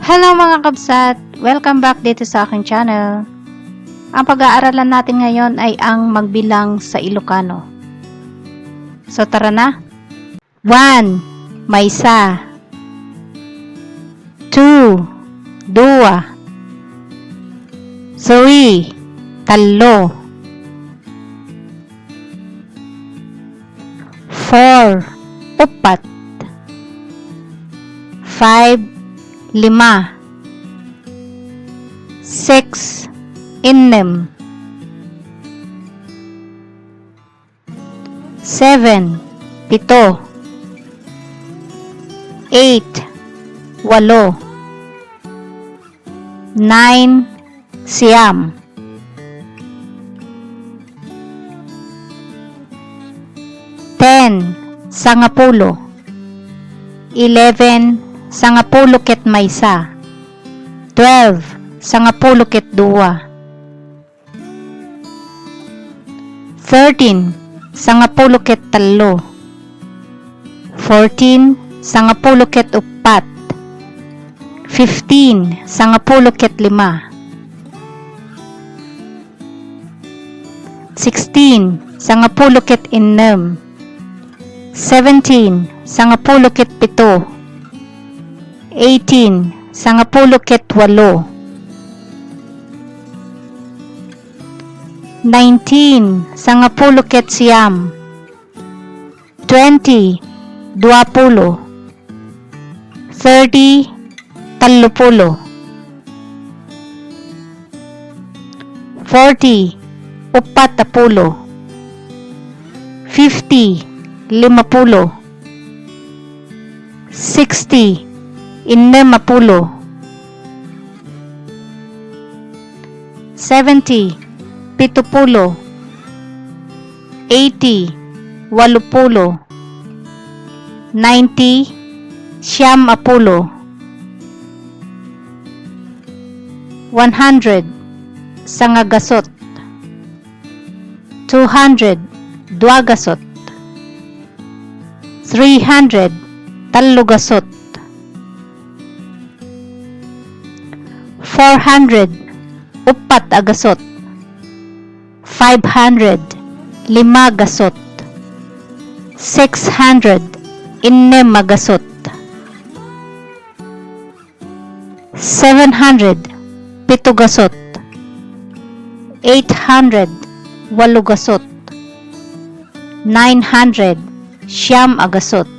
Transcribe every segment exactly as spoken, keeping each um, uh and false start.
Hello mga kabsat! Welcome back dito sa aking channel. Ang pag-aaralan natin ngayon ay ang magbilang sa Ilocano. So tara na! One, maysa. Two, dua. Three, tallo. Four, upat. Five, lima. Six, innem. Seven, pito. Eight, walo. Nine, siyam. Ten, sangapulo. Eleven, sangapulo ket maysa. Twelve, sangapulo ket dua. Thirteen, sangapulo ket tallo. Fourteen, sangapulo ket uppat. Fifteen, sangapulo ket lima. Sixteen, sangapulo ket innem. Seventeen, sangapulo ket pito. Eighteen, sangapulo ket walo. Nineteen, sangapulo ket siyam. Twenty, duapulo. Thirty, tallopulo. Forty, uppat a pulo. Fifty, lima pulo. Sixty, innem a pulo. Seventy, pito pulo. Eighty, walo pulo. Ninety, siyam a pulo. One hundred, sangagasut. Two hundred, duagasut. Three hundred, tallogasut. Four hundred, uppat a gasut. Five hundred, lima gasut. Six hundred, innem a gasut. Seven hundred, pito gasut. Eight hundred, walo gasut. Nine hundred, siyam a gasut.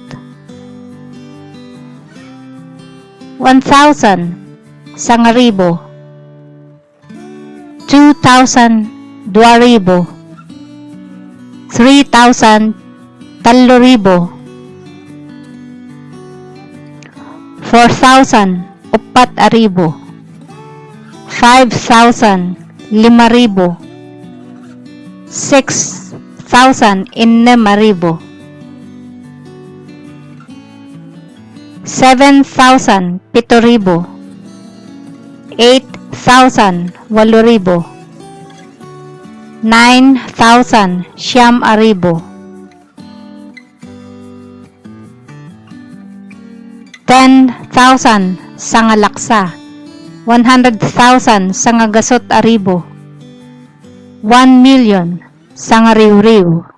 One thousand, sangaribu. Two thousand, duaribu. Three thousand, talloribu. Four thousand, uppat a ribu. Five thousand, limaribu. Six thousand, innem a ribu. Seven thousand, pito ribu. Eight thousand, walo ribu. Nine thousand, siyam a ribu. Ten thousand, sangalaksa. One hundred thousand, sangagasut a ribu. One million, sangariwriw.